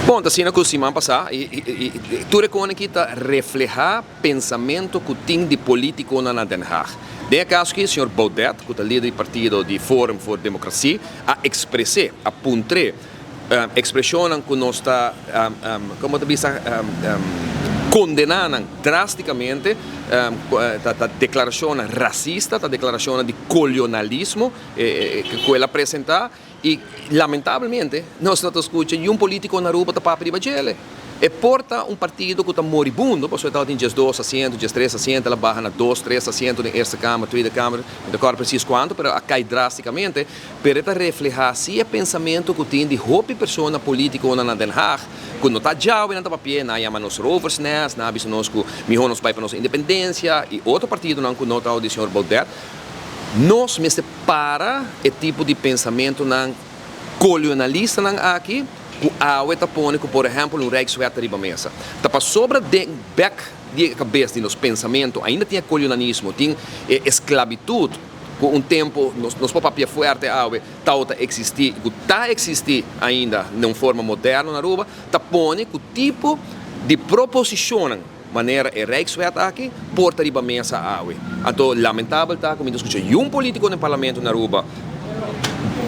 Bon, ta asina ku siman pasá i tur e kos aki ta reflehá pensamentu ku tin di polítikonan na Den Haag. Den e kaso aki, señor Baudet, ku ta lider di partido di Forum voor Democratie, a ekspres'é, a puntr'é ekspreshonnan ku nos ta, komo ta bisa, kondená nan drástikamente, ta deklarashonnan rasista, ta deklarashonnan di kolonalismo ku el a presentá. Y lamentablemente nos no ta scucha niun politico na Aruba ta papia riba djele. E por ta un partido cu ta moribundo, pasobra e tabatin 12 asiento, 13 asiento, el a baha na dos, tres asiento den Eerste Kamer, Tweede Kamer, mi ta corda precies cuanto, pero a cay drasticamente, pero e ta refleha si e pensamento cu tin di hopi persona politiconan na Den Haag, cu no ta djawe nan ta papia, nan a yama nos roversnest, nan a bisa nos cu miho nos bay pa nos independencia, y otro partidonan cu no ta di señor Baudet. Nos mester para e tipo di pensamentunan kolonalistanan aki ku awe ta pone ku por ehèmpel un Rijkswet ta riba mesa. Ta pasobra den bèk di e kabes di nos pensamentu ainda tin e kolonalismo, tin e esklabitut ku un tempu nos nos por papia fuerte awe tabata eksistí i ku ta eksistí ainda den un forma moderno na Aruba, ta pone ku tipo di proposishonnan. Manera e Rijkswet aki por ta riba mesa awe. Anto lamentabel ta ku mi ta skucha yun politiko den parlamento na Aruba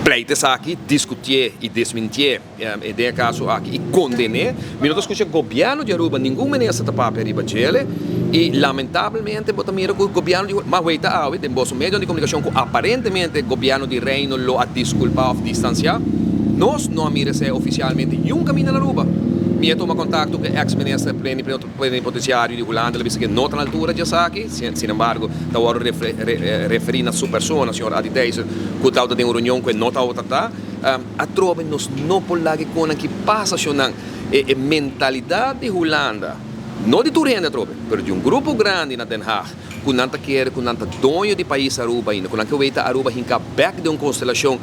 pleit esaki, diskutié i desmintié den e kaso aki i kondené. Mi no ta skucha gobièrnu di Aruba, ningun minister ta papia riba djele i lamentabelmente bo ta mira ku gobièrnu di mas wei ta awe den boso medionan di komunikashon ku aparentemente gobièrnu di Reino lo a diskulpá òf distansiá. Nos no a mira esei ofisialmente niun kaminda na Aruba. Mi a tuma kontakto ku e eks minister plenipotenciario di Hulanda, el a bisa ku e no ta na altura di esaki. Sin embargo, ta wòrdu referí na su persona, señor Adi Thijssen, ku tabata den un reunion ku e no tabata ta. Atrobe nos no por laga e konan ki pasa, shonnan. E mentalidat di Hulanda, no di tur hende atrobe, pero di un grupo grandi na Den Haag, ku nan ta kere ku nan ta doño di pais Aruba ainda, ku nan ke weta Aruba hinká bèk den un konstelashon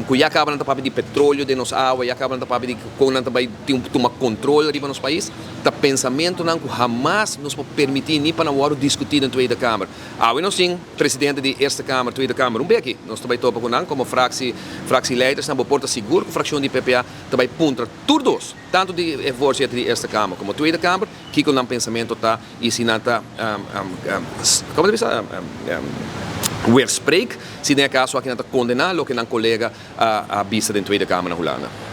ku ya kaba nan ta papia di petroleo den nos awa, ya kaba nan ta papia di kon nan ta bai tin tuma kontrol riba nos pais, ta pensamentonan ku hamas nos por permití ni pa nan wòrdu diskutí den Tweede Kamer. Awe nos tin presidente di Eerste Kamer, Tweede Kamer un beki, nos ta bai topa ku nan komo fraksi, fraksieleiders, bo por ta sigur ku frakshon di PPA ta bai puntra tur dos, tantu di e voorzitter di Eerste Kamer komo Tweede Kamer, kiko nan pensamento ta i si nan ta, komo ta bisa, weerspreek, si den e kaso aki nan ta kondená loke nan kolega a bisa den Tweede Kamer na Hulanda.